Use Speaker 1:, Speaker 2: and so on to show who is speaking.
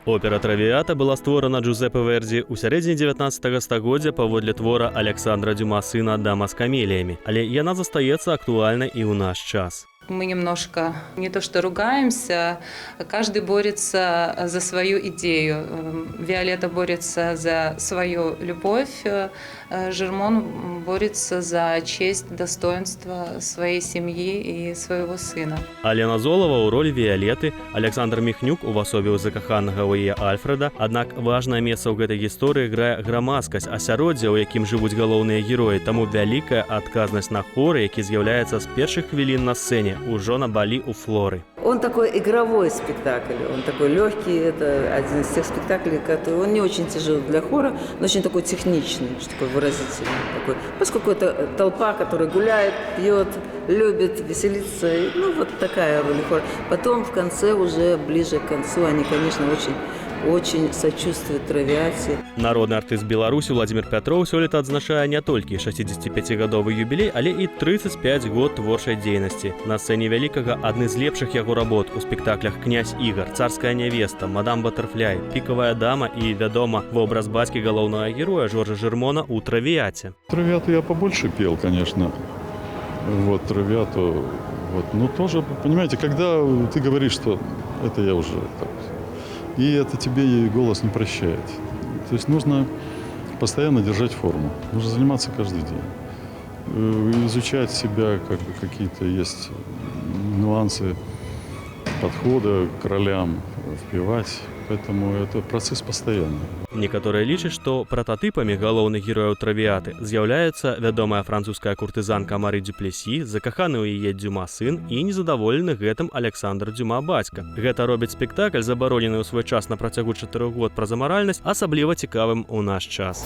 Speaker 1: Опера «Травіата» была створана Джузеппе Вердзі ў сярэдзіне 19 стагоддзя паводле твора Аляксандра Дзюма сына «Дама з камеліямі», але яна застаецца актуальнай і ў наш час.
Speaker 2: Мы немножко не то что ругаемся, каждый борется за свою идею. Виолетта борется за свою любовь, Жермон борется за честь, достоинство своей семьи и своего сына.
Speaker 1: Алена Золава ў ролі Віялеты, Аляксандр Міхнюк у асобе закаханага ў яе Альфреда. Аднак важнае месца ў гэтай гісторыі грае грамадскасць, асяроддзе, у якім жывуць галоўныя героі, таму вялікая адказнасць на хоры, які з'яўляецца з першых хвілін на сцэне, ўжо на балі у Флоры.
Speaker 3: Он такой игровой спектакль, он такой легкий, это один из тех спектаклей, который он не очень тяжелый для хора, но очень такой техничный, очень такой выразительный. Такой, поскольку это толпа, которая гуляет, пьет, любит, веселится, и, ну, вот такая роль хора. Потом в конце, уже ближе к концу, они, конечно, очень, очень сочувствуют Травиате.
Speaker 1: Народны артыст Беларусі Уладзімір Пятроў сёлета адзначае не толькі 65гадовы юбілей, але і 35 год творчай дзейнасці. На сцэне Вялікага адны з лепшых яго работ у спектаклях «Князь Ігар», «Царская нявеста», «Мадам Батэрфляй», «Пікавая дама» і, вядома, вобраз бацькі галоўнага героя Жоржа Жэрмона ў «Травіяце».
Speaker 4: «Травиату» я побольше пел, конечно. Вот, «Травиату». Вот. Но тоже, понимаете, когда ты говоришь, что это я уже так, и это тебе и голос не прощает. То есть нужно постоянно держать форму, нужно заниматься каждый день. Изучать себя, как бы, какие-то есть нюансы подхода к ролям, впевать. Поэтому это процесс постоянный.
Speaker 1: Некаторыя лічаць, што прататыпамі галоўных герояў «Травіяты» з'яўляюцца вядомая французская куртызанка Мары Дюплесі, закаханы ў яе Дзюма сын і незадаволены гэтым Аляксандр Дзюма бацька. Гэта робіць спектакль, забаронены ў свой час на працягу 4 год праз амаральнасць, асабліва цікавым у наш час.